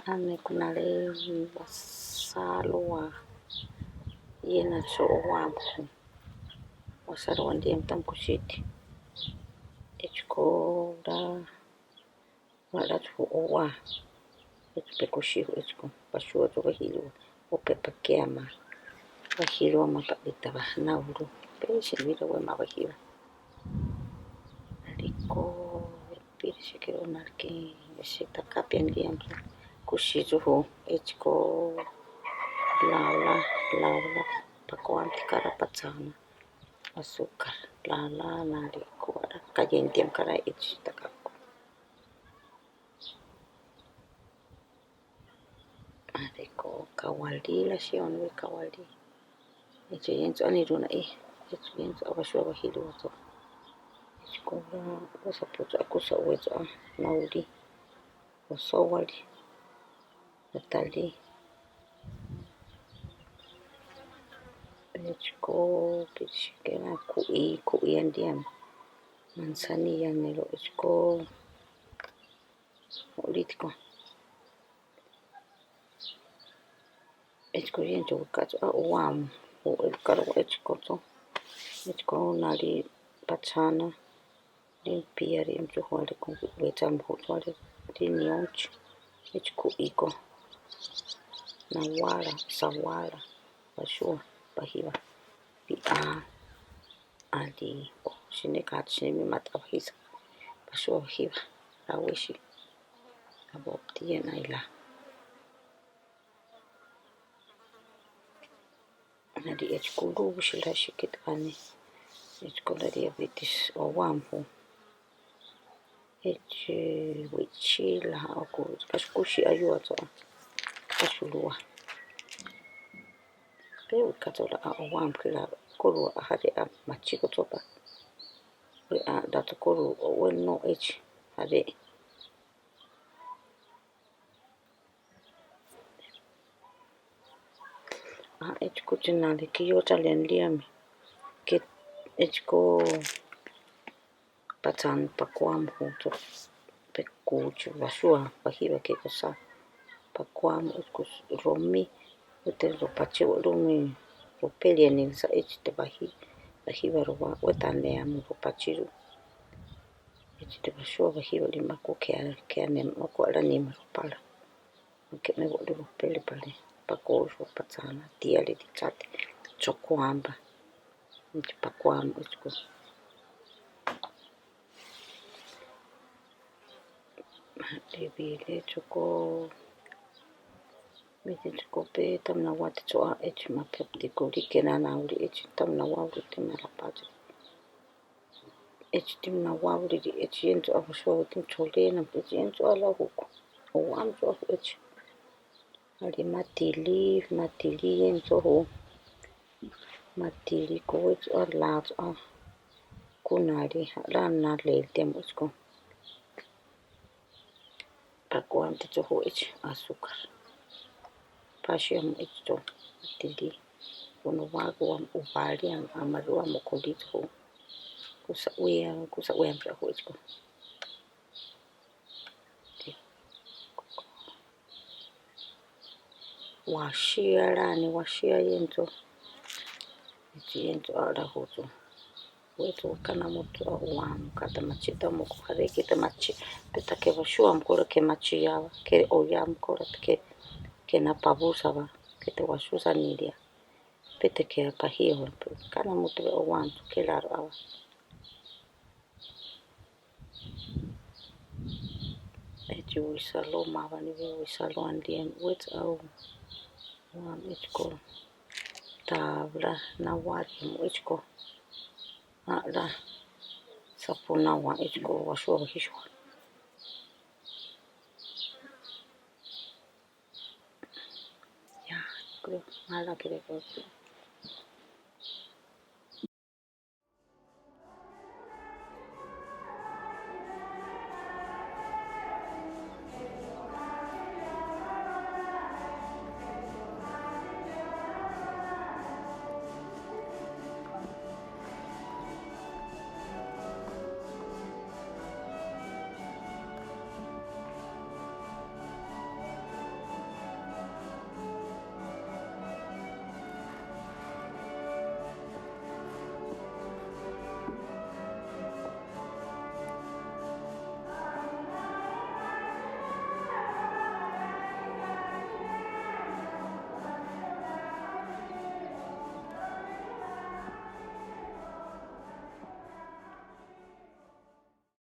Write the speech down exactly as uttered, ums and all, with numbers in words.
Ane kunale wasalowa yena cho owambu. Wasalowa ndiam tam kushiti. Echiko la wala tu owa. Echi pe kushi echiko. Pasua tu wahilowa. O pe pakeama. Wahilowa ma pabita ba naulu. Pe sinvira we ma wahiba. Aliko piri sikero narki ese takapi andiam kushi tu hu echiko lala lala pakuanti kara patsana azúcar lala nari kuara kayendiam kara echi takako. Areko kawalí la sioni kawalí. Echo yencho aniruna i. Echo yencho abasua bahiluwa to. Echo kobra kosa puto akusa uwecho a nauli. Osowali. Natali. Echo ko pichikena ku'i ku'i andiama. Manzanilla nero echo ko. Olítiko. Echiko yéncho wikacho a owáamu. Wikarowa echiko to. Echiko nari pachana. Ri pia ri mchuhuale ko wetsa mhutuale ri nionchi. Echiko iko. Nawala sawala. Pachua pahiba. Pi a. Adi o sine ka sine mi mata pahisa. Pachua pahiba. Rawishi. Abo tiene ahí la. Nari echikulu bushila shikit ani. Echikula diabetes o wamhu. Echi wichila oku kaskushi ayua to. Kasuluwa. Pe wikatola a o wamhu la kurua ahare a machiko topa. We a dato kuru o weno echi hare. A echiko chinali kiyo chalian liami. Ke echiko patan pakuam huto. Pekuchu basua pahiba ke kosa. Pakuam echiko romi. Ute ropachi romi. Ropeliani sa echi te bahi. Bahiba roba wetaneamu ropachiru. Echi te basua bahiba lima ko ke ane mako ala nima ropala. Ke me boli ropele pale. Pako ropatsana tiale di chate. Chokoamba. Echi pakuam echiko. Debile choko. Mete choko pe tamna wate choa echi ma pepti kori ke nana uri echi tamna wa uri te mara pacho. Echi timna wa uri di echi yento abo shoa wetin cholena echi yento ala huko. O wam cho echi. Ali matili matili yento ho. Matili ko echi ala a. Kunali ala na le temo echi ko. Pakuam te choho echi azúcar. Pashiam echi to tindi. Kono wago am ubali am amaru am okolito ho. Kusa uya kusa uya am choho echi ko. Washia lani washia yento. Echi yento ala huto. Wetu kana mutu a uam kata machi ta muku hare kita machi peta ke bashuam kura ke machi yaba ke oyam kura ke ke na pabusa ba ke te washusa niria peta ke apahi hon kana mutu a uam tu ke laro aba. Echi wisalo mabani wisalo andien wet au uam echi ko tabla nawari mu echi ko. Ala sapu nawa echi ko wasua bahisua. Ya, creo, ala kere ko.